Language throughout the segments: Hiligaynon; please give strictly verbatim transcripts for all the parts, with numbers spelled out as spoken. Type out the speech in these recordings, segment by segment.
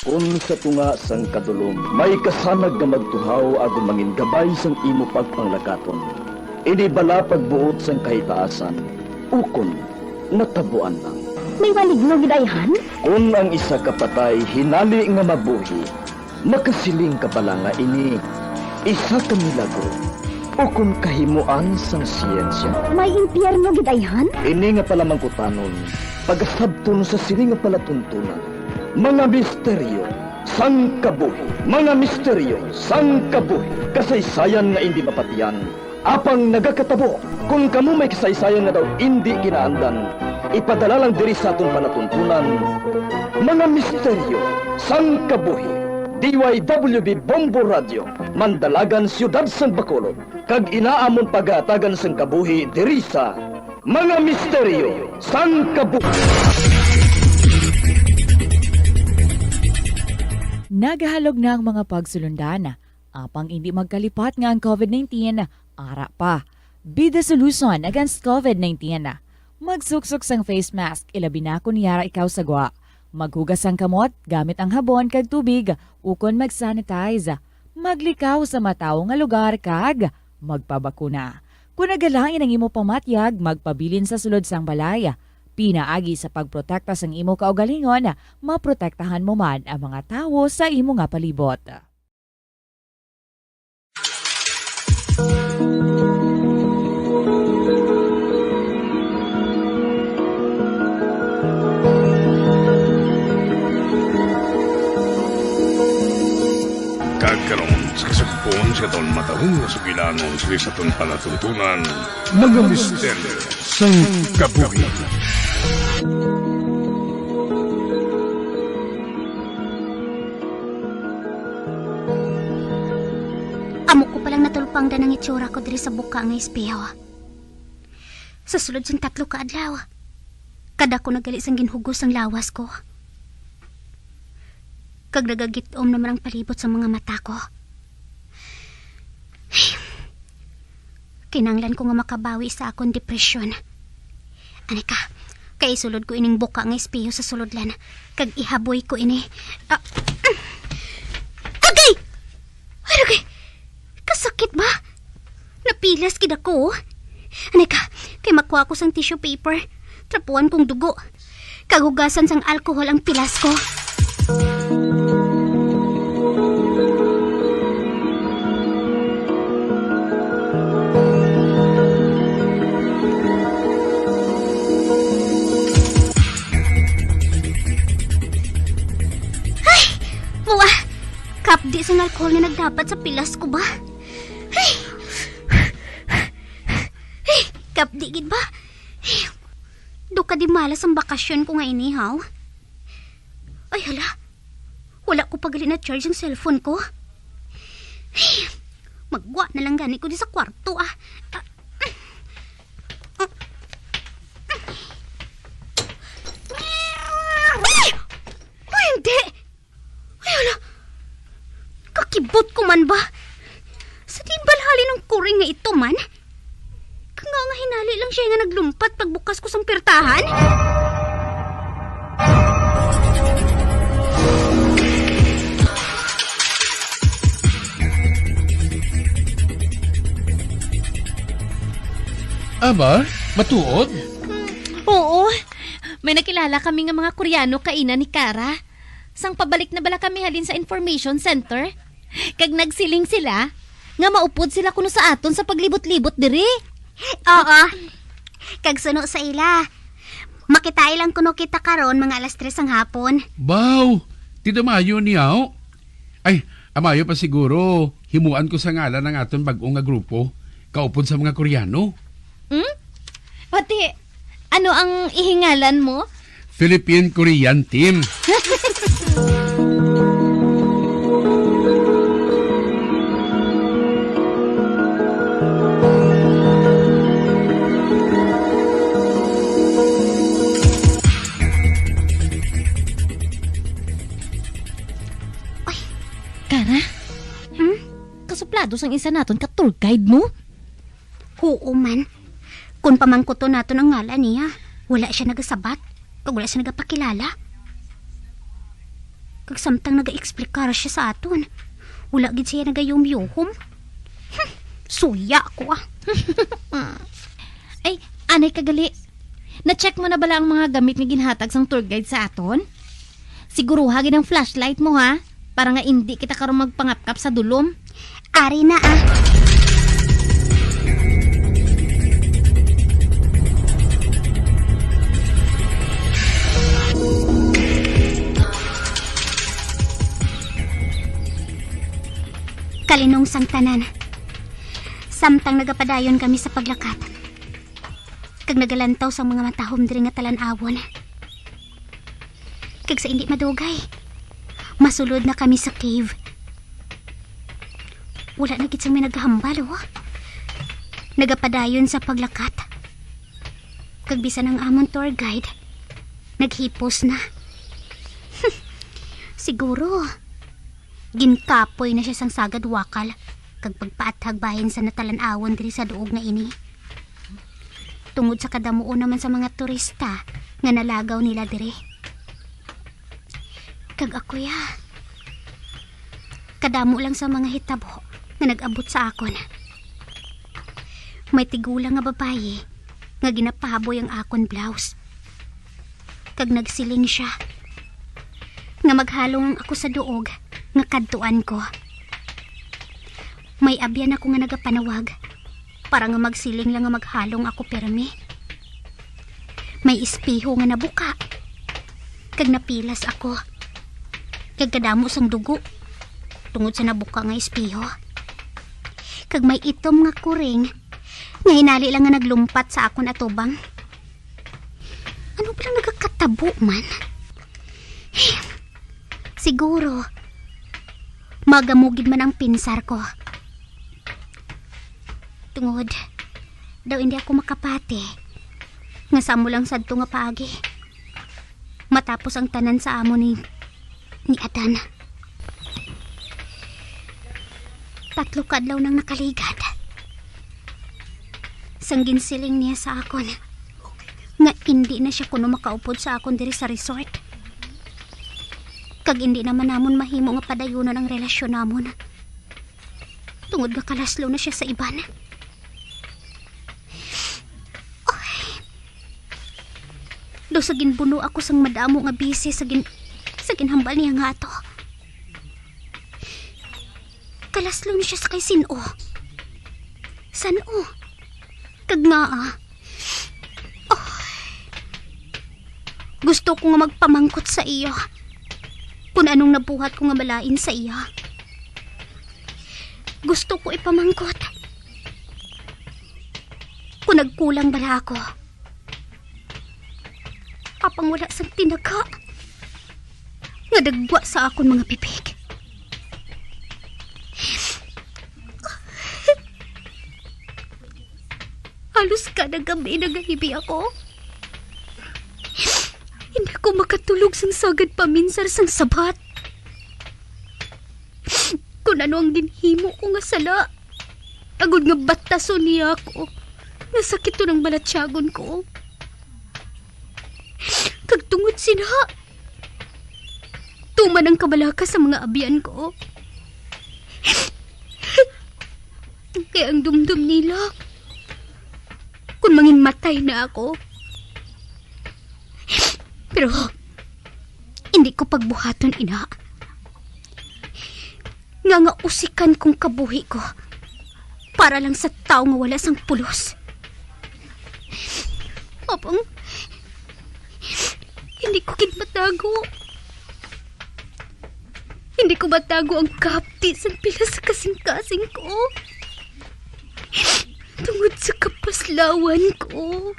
Kon sa tunga sang kadulom may kasanag nga magtuhaw agod mangin gabay sang imo pagpanglakaton, ini bala pagbuot sang kahitaasan, ukon natabuan lang. May maligno gid ayhan? Kon ang isa ka patay hinali nga mabuhi, makasiling ka bala nga ini isa ka milagro ukon kahimoan sang siyensya? May impyerno gid ayhan? Ini nga palamangkutanon, pagasabton sa sini nga palatuntunan. Mga misteryo sang kabuhi. Mga misteryo sang kabuhi. Kasaysayan nga indi mapatian, apang nagakatabo. Kon kamo may kasaysayan nga daw indi kinaandan, ipadala lang diri sa aton palatuntunan. Mga misteryo sang kabuhi. D Y W B Bombo Radio, Mandalagan, Siyudad sang Bacolod, kag ina amon pagahatagan sang kabuhi diri sa Mga Misteryo sang Kabuhi. Nagahalog na ang mga pagsulundan, apang indi magkalipat nga ang covid nineteen ara pa. Be the solution against covid nineteen. Magsuksok sang face mask, ilabi na kon yara ikaw sa gwa. Maghugas sang kamot gamit ang habon kag tubig, ukon mag-sanitize. Maglikaw sa matawo nga lugar kag magpabakuna. Kon nagalain ang imo pamatyag, magpabilin sa sulod sang balay. Pinaagi sa pagprotekta sang imo kaugalingon, maprotektahan mo man ang mga tawo sa imo nga palibot. Kag karon, sa kasugpon sa aton matalom nga sugilanon sa aton palatuntunan, Mga Misteryo sang Kabuhi. Amo ko palang natulpangdan ang itsura ko diri sa buka nga espeho. Sa sulod sing tatlo ka adlaw, kadako na gali sang ginhugos ang lawas ko. Kag nagagit-om naman ang palibot sa mga mata ko. Kinanglan ko nga makabawi sa akon depresyon. Ani ka, kay isulod ko ining buka nga espeho sa sulodlan, kag ihaboy ko ini. Ah, agay! Ay, agay! Kasakit ba? Napilas gid ako. Ani ka, kay makuha ko sang tissue paper. Trapuan kong dugo. Kag hugasan sang alcohol ang pilas ko. Ay! Buwa! Kapdi sang alcohol nga nagdapat sa pilas ko ba? Ay! Ay! Kapdi gid ba? Ay! Daw kadi malas ang bakasyon ko nga ini, haw? Ay, hala. Wala ko pa gali na-charge ang cellphone ko. Ay! Maggwa na lang gani ko di sa kwarto, ah. Ah. Ay! Ay, hindi! Ay, hala! Kakibot ko man ba? Sa diin bala halin ang kuring nga ito man? Kanga nga hinali lang siya nga naglumpat pagbukas ko sang pirtahan. Aba, matuod? Hmm, oo. May nakilala kami nga mga Koreano kaina ni Kara. Sang pabalik na bala kami halin sa information center, kag nagsiling sila nga maupod sila kuno sa aton sa paglibot-libot diri. Oo. Kag suno sa ila, makitai lang kuno kita karon mga alas tres sang hapon. Baw, ti da maayo niya, oh. Ay, amayo pa siguro, himuan ko sa ngalan ang aton bag-o nga grupo, kaupod sa mga Koreano. Hmm? Pati, ano ang ihingalan mo? Philippine Korean Team. Ay. Kara? Hmm? Kasuplado sang isa naton ka tour guide, no? Huo man. Kon pamangkuton naton ang ngalan niya, wala sia nagasabat, kag wala sia nagapakilala. Kag samtang nagaeksplikar siya sa aton, wala gid siya nagayumyuhom. Hmm, suya ko, ah. Ay, anay ka gali. Na-check mo na bala ang mga gamit nga ginhatag sang tour guide sa aton? Siguruha gid ang flashlight mo, ha, para nga indi kita karon magpangapkap sa dulom. Ari na, ah. Kalinong sang tanan. Samtang nagapadayon kami sa paglakat, kag nagalantaw sang mga matahom diri nga talan-awon. Kag sa indi madugay, masulod na kami sa cave. Wala na gid sang may nagahambal, oh. Nagapadayon sa paglakat. Kag bisan ang amon tour guide, naghipos na. Siguro, ginkapoy na siya sang sagad wakal, kag pagpaathag bahin sa natalan-awon diri sa duog nga ini. Tungod sa kadamuon naman sa mga turista nga nalagaw nila diri. Kag ako, ya, kadamo lang sa mga hitabo nga nag-abot sa akon. May tigulang nga babayi nga ginapahaboy ang akon blouse. Kag nagsiling siya nga maghalong ako sa duog nga kadtuan ko. May abyan ako nga nagapanawag para nga magsiling lang nga maghalong ako pirmi. May espeho nga nabuka, kag napilas ako, kag kadamo sang dugo tungod sa nabuka nga espeho. Kag may itom nga kuring nga hinali lang nga naglumpat sa akon atubang. Ano ba lang nagakatabo man? Siguro, magamugid man ang pinsar ko. Tungod, daw hindi ako makapati nga sa amo lang sadto nga paagi, matapos ang tanan sa amo ni, ni Adan. Tatlo ka adlaw nang nakaligad sang ginsiling niya sa akon nga indi na siya kuno makaupod sa akon diri sa resort. Kag indi naman namon mahimo nga padayunon ang relasyon namon, tungod nga kalaslo na siya sa iban. Ay. Daw sa ginbuno ako sang madamo nga bisi sa gin-, sa ginhambal niya nga ato. Kalaslo ni siya sa kay sin-o. San-o? Kag ngaa? Oh. Gusto ko nga magpamangkot sa iya kung anong nabuhat ko nga malain sa iya. Gusto ko ipamangkot kung nagkulang bala ako. Apang wala sang tinaga nga nagwa sa akon mga bibig. Halos kada gabi nagahibi ako. Hindi ko makatulog sang sagad paminsar sang sabat. Kung ano ang ginhimo ko nga sala, agod nga batason niya ako, nasakiton ang balatyagon ko. Kag tungod sina, tuman ang kabalaka sa mga abyan ko. Kay ang dumdom nila, kung manginmatay na ako. Pero, hindi ko pagbuhaton, ina. Nga nga usikan kong kabuhi ko para lang sa tawo nga wala sang pulos. Apang, hindi ko gid matago. Hindi ko matago ang kapti sang pila sa kasing-kasing ko. Tungod sa kapaslawan ko.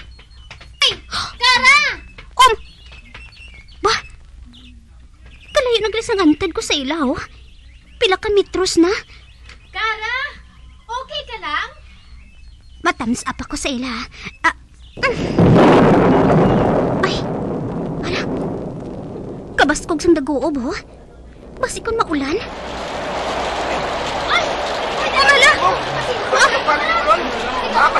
Ay! Kara! Um! Ba? Kalayo na gali sang antad ko sa ila, oh. Pila ka metros na? Kara, okay ka lang? Ma-thumbs up ako sa ila. Ah, mm. Ay, hala. Kabaskog sang daguob, oh. Basi kon maulan? Ay! Ay, hala! Ah!